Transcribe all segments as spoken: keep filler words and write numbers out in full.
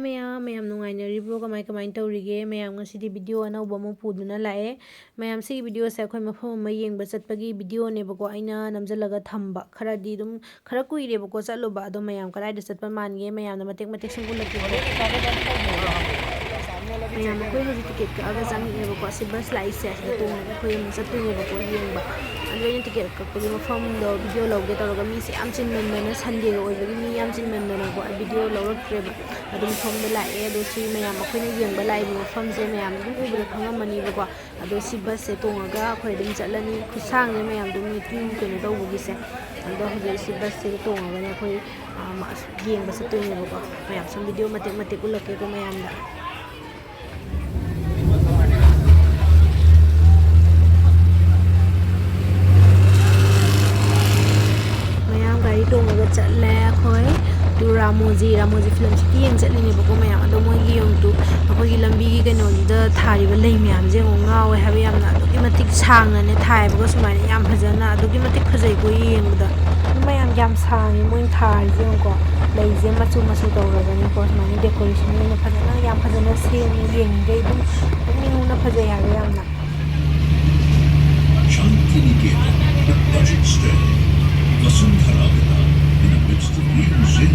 ꯃꯌꯥꯝ, ꯃꯌꯥꯝ ꯅꯨꯡꯉꯥꯏꯅꯔꯤꯕ꯭ꯔꯣ? ꯀꯃꯥꯏ, ꯀꯃꯥꯏꯅ ꯇꯧꯔꯤꯒꯦ? ꯃꯌꯥꯝ ꯉꯁꯤꯗꯤ video ꯑꯅꯧꯕ ꯑꯃ ꯄꯨꯗꯨꯅ ꯂꯥꯛꯑꯦ꯫ ꯃꯌꯥꯝ, ꯁꯤꯒꯤ videoꯁꯦ ꯑꯩꯈꯣꯏ ꯃꯐꯝ ꯑꯃ ꯌꯦꯡꯕ ꯆꯠꯄꯒꯤ videoꯅꯦꯕꯀꯣ, ꯑꯩꯅ ꯅꯝꯁꯤꯜꯂꯒ ꯊꯝꯕ꯫ ꯈꯔꯗꯤ ꯑꯗꯨꯝ, ꯈꯔ ꯀꯨꯏꯔꯦꯕꯀꯣ ꯆꯠꯂꯨꯕ, ꯑꯗꯣ ꯃꯌꯥꯝ ꯀꯗꯥꯏꯗ ꯆꯠꯄ ꯃꯥꯟꯒꯦ? ꯃꯌꯥꯝꯅ ꯃꯇꯦꯛ ꯃꯇꯦꯛ ꯁꯨꯝ ꯎꯠꯂꯛꯀꯦꯕꯀꯣ꯫ ꯃꯌꯥꯝ, ꯑꯩꯈꯣꯏ ꯍꯧꯖꯤꯛ ticket ꯀꯛꯑꯒ ꯆꯪꯉꯛꯑꯦꯕꯀꯣ꯫ ꯑꯁꯤ bus ꯂꯥꯛꯏꯁꯦ, ꯑꯁꯤꯗ ꯇꯣꯡꯉꯒ ꯑꯩꯈꯣꯏ ꯑꯃꯨꯛ ꯆꯠꯇꯣꯏꯅꯦꯕꯀꯣ ꯌꯦꯡꯕ꯫ ꯑꯗꯣ ꯑꯩꯅ ticket ꯀꯛꯄꯒꯤ ꯃꯐꯝꯗꯣ video ꯂꯧꯒꯦ ꯇꯧꯔꯒ ꯃꯤꯁꯦ ꯌꯥꯝ ꯆꯤꯟꯃꯟꯗꯅ, Sundayꯒ ꯑꯣꯏꯕꯒꯤ ꯃꯤ ꯌꯥꯝ ꯆꯤꯟꯃꯟꯗꯅꯀꯣ ꯑꯩ video ꯂꯧꯔꯛꯇ꯭ꯔꯦꯕ꯫ ꯑꯗꯨꯝ ꯁꯣꯝꯗ ꯂꯥꯛꯑꯦ꯫ ꯑꯗꯣ ꯁꯤ ꯃꯌꯥꯝ ꯑꯩꯈꯣꯏꯅ ꯌꯦꯡꯕ ꯂꯥꯛꯏꯕ ꯃꯐꯝꯁꯦ ꯃꯌꯥꯝ ꯑꯗꯨꯝ ꯎꯕꯗ ꯈꯪꯉꯝꯃꯅꯤꯕꯀꯣ꯫ ꯑꯗꯣ ꯁꯤ busꯁꯦ ꯇꯣꯡꯉꯒ ꯑꯩꯈꯣꯏ ꯑꯗꯨꯝ ꯆꯠꯂꯅꯤ꯫ ꯈꯨꯠꯁꯥꯡꯁꯦ ꯃꯌꯥꯝ ꯑꯗꯨꯝ ꯃꯤꯇꯤꯡ ꯀꯩꯅꯣ ꯇꯧꯕꯒꯤꯁꯦ꯫ ꯑꯗꯣ ꯍꯧꯖꯤꯛ ꯁꯤ busꯁꯦ ꯇꯣꯡꯉꯒꯅꯦ ꯑꯩꯈꯣꯏ, ꯑ, ꯃ-, ꯌꯦꯡꯕ ꯆꯠꯇꯣꯏꯅꯦꯕꯀꯣ꯫ ꯃꯌꯥꯝ ꯁꯨꯝ video ꯃꯇꯦꯛ ꯃꯇꯦꯛ ꯎꯠꯂꯛꯀꯦꯀꯣ ꯃꯌꯥꯝꯗ꯫ ꯃꯌꯥꯝ ꯒꯥꯔꯤ ꯇꯣꯡꯉꯒ ꯆꯠꯂꯦ ꯑꯩꯈꯣꯏ꯫ ꯑꯗꯨ ꯔꯥꯃꯣꯖꯤ, ꯔꯥꯃꯣꯖꯤ film city ꯌꯦꯡ ꯆꯠꯂꯤꯅꯦꯕꯀꯣ ꯃꯌꯥꯝ꯫ ꯑꯗꯣ ꯃꯣꯏꯒꯤ ꯌꯦꯡꯉꯨꯇꯨ, ꯑꯩꯈꯣꯏꯒꯤ ꯂꯝꯕꯤꯒꯤ ꯀꯩꯅꯣꯁꯤꯗ ꯊꯥꯔꯤꯕ ꯂꯩ ꯃꯌꯥꯝꯁꯦ ꯌꯦꯡꯉꯣ, ꯉꯥꯎꯋꯦ ꯍꯥꯏꯕ ꯌꯥꯝꯅ꯫ ꯑꯗꯨꯛꯀꯤ ꯃꯇꯤꯛ ꯁꯥꯡꯅꯅꯦ ꯊꯥꯏꯌꯦꯕꯀꯣ ꯁꯨꯃꯥꯏꯅ꯫ ꯌꯥꯝ ꯐꯖꯅ, ꯑꯗꯨꯛꯀꯤ ꯃꯇꯤꯛ ꯐꯖꯩꯀꯣ ꯌꯦꯡꯕꯗ꯫ ꯃꯌꯥꯝ ꯌꯥꯝ ꯁꯥꯡꯉꯤ ꯃꯣꯏꯅ ꯊꯥꯔꯤꯁꯦ ꯌꯦꯡꯉꯨꯀꯣ꯫ ꯂꯩꯁꯦ ꯃꯆꯨ ꯃꯆꯨ ꯇꯧꯔꯒꯅꯤꯀꯣ ꯁꯨꯃꯥꯏꯅ decoration ꯑꯣꯏꯅ ꯐꯖꯅ ꯌꯥꯝ ꯐꯖꯅ ꯁꯦꯝꯃꯤ꯫ ꯌꯦꯡꯉꯤꯈꯩ ꯑꯗꯨꯝ ꯄꯨꯛꯅꯤꯡ ꯍꯨꯅ ꯐꯖꯩ ꯍꯥꯏꯕ ꯌꯥꯝꯅ꯫ Shantiniketan, the budget stay. Vasundhara Villa, in amidst the green zen,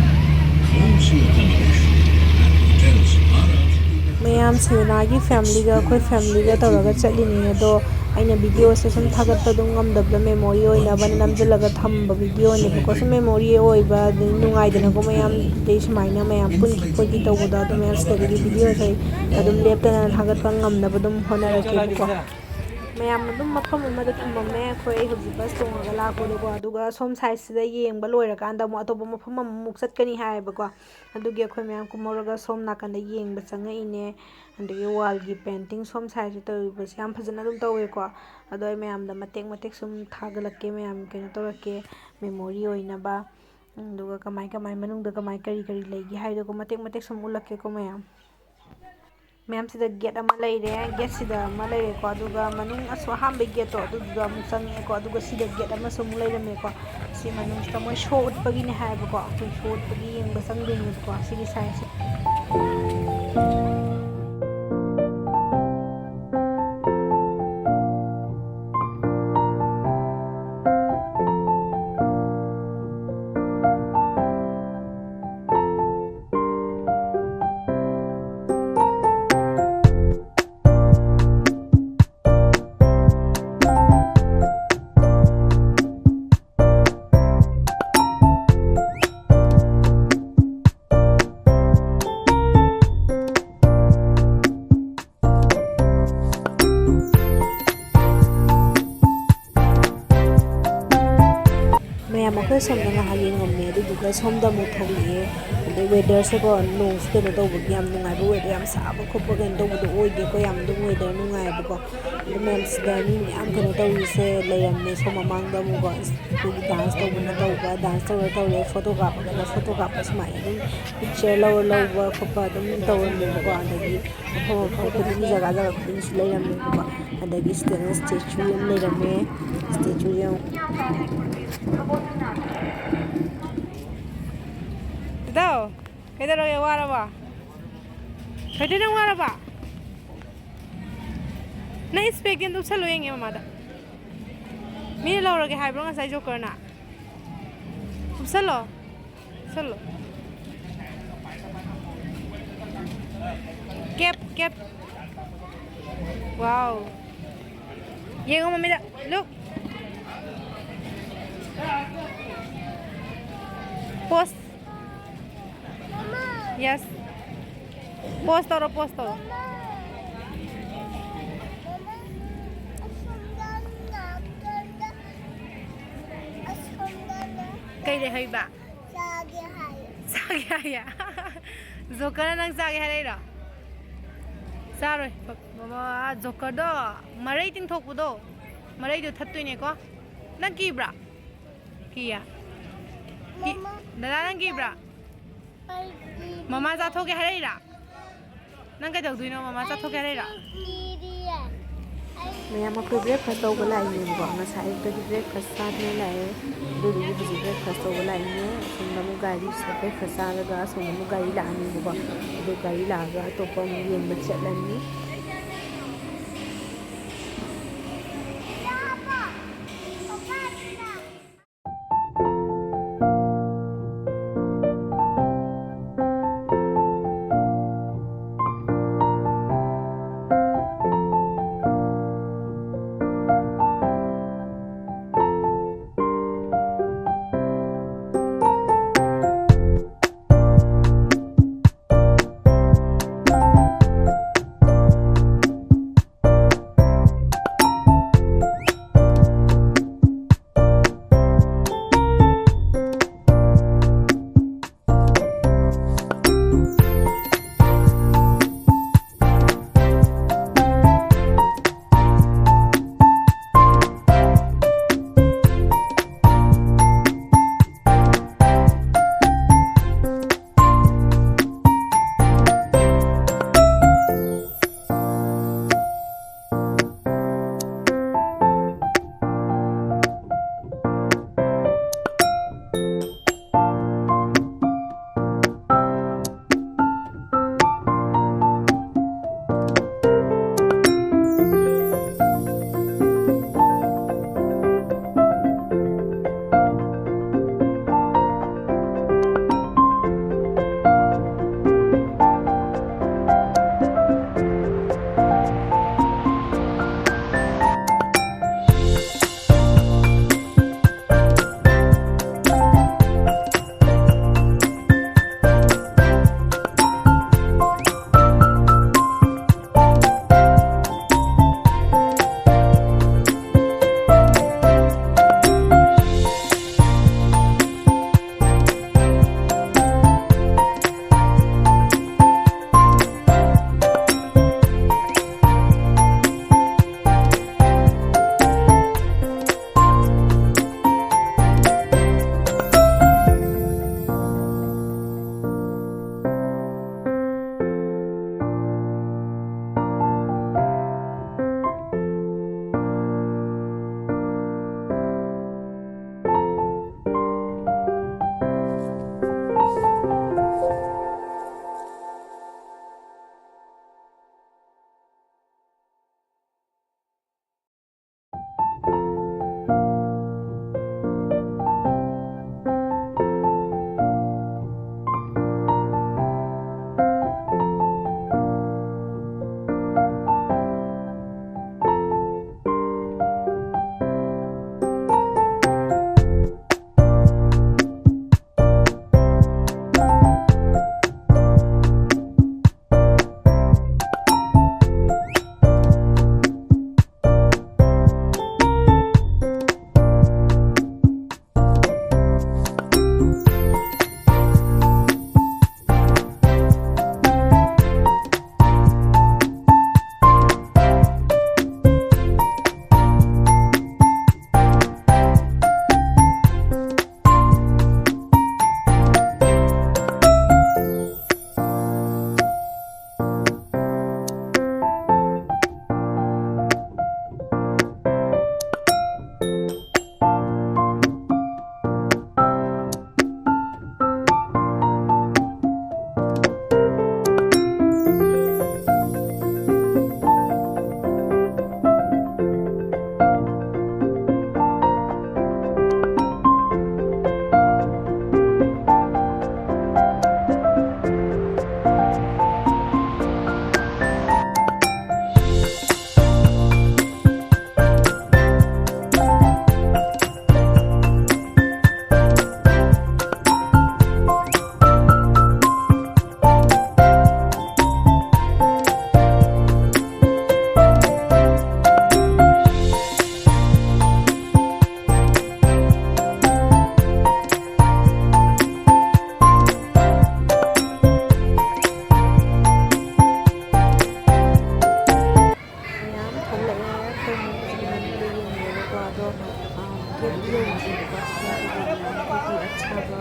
cozy accommodation, and hotels are at ꯃꯌꯥꯝ ꯁꯤꯅꯥꯒꯤ familyꯒ ꯑꯩꯈꯣꯏ familyꯒ ꯇꯧꯔꯒ ꯆꯠꯂꯤꯅꯤ꯫ ꯑꯗꯣ ꯑꯩꯅ videoꯁꯦ ꯁꯨꯝ ꯊꯥꯒꯠꯄꯗꯣ ꯉꯝꯗꯕꯗ memory ꯑꯣꯏꯅꯕꯅ ꯅꯝꯁꯤꯜꯂꯒ ꯊꯝꯕ videoꯅꯦꯕꯀꯣ꯫ ꯁꯨꯝ memory ꯑꯣꯏꯕ, ꯑꯗꯩ ꯅꯨꯡꯉꯥꯏꯗꯅꯀꯣ ꯃꯌꯥꯝ, ꯑꯗꯩ ꯁꯨꯃꯥꯏꯅ ꯃꯌꯥꯝ ꯄꯨꯟꯈꯤ ꯈꯣꯠꯈꯤ ꯇꯧꯕꯗꯣ꯫ ꯑꯗꯣ ꯃꯌꯥꯝ ꯁꯤꯗꯒꯤꯗꯤ videoꯁꯦ ꯑꯩ ꯑꯗꯨꯝ ꯂꯦꯞꯇꯅ ꯊꯥꯒꯠꯄ ꯉꯝꯅꯕ ꯑꯗꯨꯝ ꯍꯣꯠꯅꯔꯛꯀꯦꯕꯀꯣ꯫ ꯃꯌꯥꯝ ꯑꯗꯨꯝ ꯃꯐꯝ ꯑꯃꯗ ꯊꯝꯃꯝꯃꯦ꯫ ꯑꯩꯈꯣꯏ ꯍꯧꯖꯤꯛ bus ꯇꯣꯡꯉꯒ ꯂꯥꯛꯄꯗꯣꯀꯣ꯫ ꯑꯗꯨꯒ ꯁꯣꯝ sideꯁꯤꯗ ꯌꯦꯡꯕ ꯂꯣꯏꯔꯀꯥꯟꯗ ꯑꯃꯨꯛ ꯑꯇꯣꯞꯄ ꯃꯐꯝ ꯑꯃꯃꯨꯛ ꯆꯠꯀꯅꯤ ꯍꯥꯏꯌꯦꯕꯀꯣ꯫ ꯑꯗꯨꯒꯤ ꯑꯩꯈꯣꯏ ꯃꯌꯥꯝ ꯀꯨꯝꯍꯧꯔꯒ ꯁꯣꯝ ꯅꯥꯀꯟꯗ ꯌꯦꯡꯕ ꯆꯪꯉꯛꯏꯅꯦ꯫ ꯑꯗꯒꯤ wallꯒꯤ painting ꯁꯣꯝ sideꯁꯦ ꯇꯧꯔꯤꯕꯁꯦ ꯌꯥꯝ ꯐꯖꯅ ꯑꯗꯨꯝ ꯇꯧꯋꯦꯀꯣ꯫ ꯑꯗꯣ ꯑꯩ ꯃꯌꯥꯝꯗ ꯃꯇꯦꯛ ꯃꯇꯦꯛ ꯁꯨꯝ ꯊꯥꯒꯠꯂꯛꯀꯦ, ꯃꯌꯥꯝ ꯀꯩꯅꯣ ꯇꯧꯔꯛꯀꯦ, memory ꯑꯣꯏꯅꯕ꯫ ꯑꯗꯨꯒ ꯀꯃꯥꯏ ꯀꯃꯥꯏ, ꯃꯅꯨꯡꯗ ꯀꯃꯥꯏ ꯀꯔꯤ ꯀꯔꯤ ꯂꯩꯒꯦ ꯍꯥꯏꯗꯣꯀꯣ ꯃꯇꯦꯛ ꯃꯇꯦꯛ ꯁꯨꯝ ꯎꯠꯂꯛꯀꯦꯀꯣ ꯃꯌꯥꯝ꯫ ꯃꯌꯥꯝ, ꯁꯤꯗ gate ꯑꯃ ꯂꯩꯔꯦ, gateꯁꯤꯗ ꯑꯃ ꯂꯩꯔꯦꯀꯣ꯫ ꯑꯗꯨꯒ ꯃꯅꯨꯡ ꯑꯁꯣ-, ꯑꯍꯥꯟꯕ gateꯇꯣ ꯑꯗꯨꯗꯨꯗ ꯑꯃꯨꯛ ꯆꯪꯉꯛꯑꯦꯀꯣ꯫ ꯑꯗꯨꯒ ꯁꯤꯗ gate ꯑꯃꯁꯨ ꯑꯃꯨꯛ ꯂꯩꯔꯝꯃꯦꯀꯣ꯫ ꯁꯤ ꯃꯅꯨꯡꯁꯤꯗ ꯃꯣꯏ show ꯎꯠꯄꯒꯤꯅꯦ ꯍꯥꯏꯌꯦꯕꯀꯣ꯫ ꯑꯩꯈꯣꯏ show ꯎꯠꯄꯒꯤ ꯌꯦꯡꯕ ꯆꯪꯗꯣꯏꯅꯦꯕꯀꯣ ꯁꯤꯒꯤ sideꯁꯦ꯫ ꯃꯌꯥꯝ ꯑꯩꯈꯣꯏ ꯁꯣꯝꯗ ꯉꯥꯏꯍꯥꯛ ꯌꯦꯡꯉꯝꯃꯦ, ꯑꯗꯨꯗꯨꯒ ꯁꯣꯝꯗ ꯑꯃꯨꯛ ꯊꯣꯛꯂꯛꯑꯦ꯫ ꯑꯗꯩ ꯋꯦꯗꯔꯁꯦꯀꯣ, ꯅꯣꯡꯁꯨ ꯀꯩꯅꯣ ꯇꯧꯕꯒꯤ ꯌꯥꯝ ꯅꯨꯡꯉꯥꯏꯕ ꯋꯦꯗꯔ, ꯌꯥꯝ ꯁꯥꯕ ꯈꯣꯠꯄ ꯀꯩꯅꯣ ꯇꯧꯕꯗꯣ ꯑꯣꯏꯗꯦꯀꯣ, ꯌꯥꯝ ꯑꯗꯨꯝ ꯋꯦꯗꯔ ꯅꯨꯡꯉꯥꯏꯕꯀꯣ꯫ ꯑꯗꯨ ꯃꯌꯥꯝꯁꯤꯗ ꯃꯤ ꯃꯌꯥꯝ ꯀꯩꯅꯣ ꯇꯧꯔꯤꯁꯦ ꯂꯩꯔꯝꯃꯦ꯫ ꯁꯣꯝ ꯃꯃꯥꯡꯗ ꯑꯃꯨꯛꯀꯣ ꯑꯩꯈꯣꯏꯒꯤ ꯗꯥꯟꯁ ꯇꯧꯕꯅ ꯇꯧꯕ, ꯗꯥꯟꯁ ꯇꯧꯔ ꯇꯧꯔꯦ, ꯐꯣꯇꯣ ꯀꯥꯞꯄꯒꯅ ꯐꯣꯇꯣ ꯀꯥꯞꯄ, ꯁꯨꯃꯥꯏꯅ ꯑꯗꯨꯝ ꯄꯤꯛꯆꯔ ꯂꯧꯔ ꯂꯧꯕ ꯈꯣꯠꯄ ꯑꯗꯨꯝ ꯇꯧꯔꯝꯃꯦꯕꯀꯣ꯫ ꯑꯗꯒꯤ ꯃꯐꯝ ꯃꯐꯝ ꯈꯨꯗꯤꯡ, ꯖꯒꯥ ꯖꯒꯥ ꯈꯨꯗꯤꯡꯁꯨ ꯂꯩꯔꯝꯃꯦꯕꯀꯣ꯫ ꯑꯗꯒꯤ ꯁꯤꯗꯅ ꯁ꯭ꯇꯦꯆꯨ ꯑꯃ ꯂꯩꯔꯝꯃꯦ꯫ ꯁ꯭ꯇꯦꯆꯨ ꯌꯦꯡꯉꯨ꯫ ꯏꯗꯣ, ꯀꯩꯗꯧꯔꯒꯦ? ꯋꯥꯔꯕ? ꯀꯩꯗꯧ, ꯅꯪ ꯋꯥꯔꯕ? ꯅꯪ ꯏꯁꯄꯦꯛꯇꯤ ꯑꯝꯇ ꯎꯞꯁꯜꯂꯣ ꯌꯦꯡꯒꯦ ꯃꯃꯥꯗ꯫ ꯃꯤꯅ ꯂꯧꯔꯒꯦ ꯍꯥꯏꯕ꯭ꯔꯣ ꯉꯁꯥꯏ ꯖꯣꯀꯔꯅ? ꯎꯞꯁꯜꯂꯣ꯫ ꯎꯞꯁꯜꯂꯣ꯫ ꯀꯦꯞ, ꯀꯦꯞ꯫ ꯋꯥꯎ꯫ ꯌꯦꯡꯉꯣ ꯃꯃꯤꯗ꯫ Look꯫ Pose꯫ Yes꯫ Pose ꯇꯧꯔꯣ, pose ꯇꯧꯔꯣ꯫ ꯀꯩ ꯂꯩꯍꯩꯕ? ꯆꯥꯒꯦ ꯍꯥꯏꯌꯦ꯫ ꯆꯥꯒꯦ ꯍꯥꯏꯌꯦ? ꯖꯣꯀꯔꯅ ꯅꯪ ꯆꯥꯒꯦ ꯍꯥꯏꯔꯛꯏꯔꯣ? ꯆꯥꯔꯣꯏ꯫ ꯕꯕꯥ, ꯖꯣꯀꯔꯗꯣ ꯃꯔꯩ ꯇꯤꯡꯊꯣꯛꯄꯗꯣ, ꯃꯔꯩꯗꯣ ꯊꯠꯇꯣꯏꯅꯦꯀꯣ꯫ ꯅꯪ ꯀꯤꯕ꯭ꯔꯥ? ꯀꯤꯌꯦ? ꯀꯤ-, ꯃꯃꯥ, ꯗꯗꯥ, ꯅꯪ ꯀꯤꯕ꯭ꯔꯥ? ꯑꯩ ꯀꯤ-, ꯃꯃꯥ ꯆꯥꯊꯣꯛꯀꯦ ꯍꯥꯏꯔꯛꯏꯔꯥ? ꯅꯪ ꯀꯩꯗꯧꯗꯣꯏꯅꯣ? ꯃꯃꯥ ꯆꯥꯊꯣꯛꯀꯦ ꯍꯥꯏꯔꯛꯏꯔꯥ? ꯑꯩꯁꯨ ꯀꯤꯔꯤꯌꯦ꯫ ꯃꯌꯥꯝ ꯑꯩꯈꯣꯏ breakfast ꯇꯧꯕ ꯂꯥꯛꯏꯅꯦꯕꯀꯣ꯫ ꯉꯁꯥꯏ ꯑꯌꯨꯛꯇꯒꯤ breakfast ꯆꯥꯗꯅ ꯂꯥꯛꯑꯦ꯫ ꯑꯗꯨꯗꯨꯒꯤ ꯍꯧꯖꯤꯛ breakfast ꯇꯧꯕ ꯂꯥꯛꯏꯅꯦ꯫ ꯑꯁꯣꯝꯗ ꯑꯃꯨꯛ ꯒꯥꯔꯤ, ꯁꯤꯗ breakfast ꯆꯥꯔꯒ ꯑꯁꯣꯝꯗ ꯑꯃꯨꯛ ꯒꯥꯔꯤ ꯂꯥꯛꯑꯅꯤꯕꯀꯣ꯫ ꯑꯗꯨ ꯒꯥꯔꯤ ꯂꯥꯛꯑꯒ ꯑꯇꯣꯞꯄ ꯑꯃꯨꯛ ꯌꯦꯡꯕ ꯆꯠꯂꯅꯤ꯫ ꯑꯗꯣ, ꯑ, ꯒꯦꯠ ꯌꯧꯗ꯭ꯔꯤꯕꯀꯣ, ꯑꯗꯨꯒꯤ ꯑꯩꯈꯣꯏꯒꯤ ꯑꯁꯥꯕ,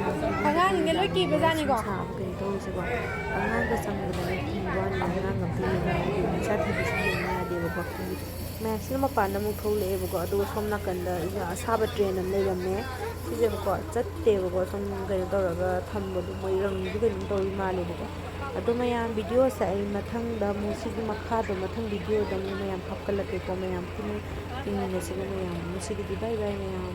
ꯑ, ꯑꯉꯥꯡꯁꯤꯡꯁꯦ ꯂꯣꯏ ꯀꯤꯕꯖꯥꯠꯅꯤꯀꯣ꯫ ꯁꯥꯕ ꯀꯩꯅꯣ ꯇꯧꯔꯤꯁꯦꯀꯣ, ꯑꯉꯥꯡꯒ ꯆꯪꯕꯗꯅꯦ ꯀꯤꯕ ꯋꯥꯅꯤ, ꯑꯉꯥꯡ ꯑꯝꯇ ꯌꯦꯡꯉꯨ ꯌꯥꯗꯦ, ꯃꯩꯁꯥ ꯊꯤꯕꯤꯁꯨ ꯌꯦꯡꯉꯨ ꯌꯥꯗꯦꯕꯀꯣ꯫ ꯃꯌꯥꯝꯁꯤꯅ ꯃꯄꯥꯟꯗ ꯑꯃꯨꯛ ꯊꯣꯛꯂꯛꯑꯦꯕꯀꯣ, ꯑꯗꯨꯒ ꯁꯣꯝ ꯅꯥꯀꯟꯗ ꯑꯩꯅ ꯑꯁꯥꯕ ꯇ꯭ꯔꯦꯟ ꯑꯃ ꯂꯩꯔꯝꯃꯦ꯫ ꯁꯤꯁꯦꯕꯀꯣ ꯆꯠꯇꯦꯕꯀꯣ, ꯁꯨꯝ ꯀꯩꯅꯣ ꯇꯧꯔꯒ ꯊꯝꯕꯗꯣ, ꯃꯣꯏ ꯔꯪꯗꯤ ꯀꯩꯅꯣꯝ ꯇꯧꯔꯤ ꯃꯥꯜꯂꯦꯕꯀꯣ꯫ ꯑꯗꯣ ꯃꯌꯥꯝ, ꯚꯤꯗꯤꯑꯣꯁꯦ ꯑꯩ ꯃꯊꯪꯗ ꯑꯃꯨꯛ, ꯁꯤꯒꯤ ꯃꯈꯥꯗꯣ ꯃꯊꯪ ꯚꯤꯗꯤꯑꯣꯗ ꯑꯃꯨꯛ ꯃꯌꯥꯝ ꯍꯥꯞꯀꯠꯂꯛꯀꯦꯀꯣ꯫ ꯃꯌꯥꯝ ꯄꯨꯟꯅ ꯌꯦꯡꯃꯤꯟꯅꯁꯤꯀꯣ ꯃꯌꯥꯝ꯫ ꯉꯁꯤꯒꯤꯗꯤ bye bye ꯃꯌꯥꯝ꯫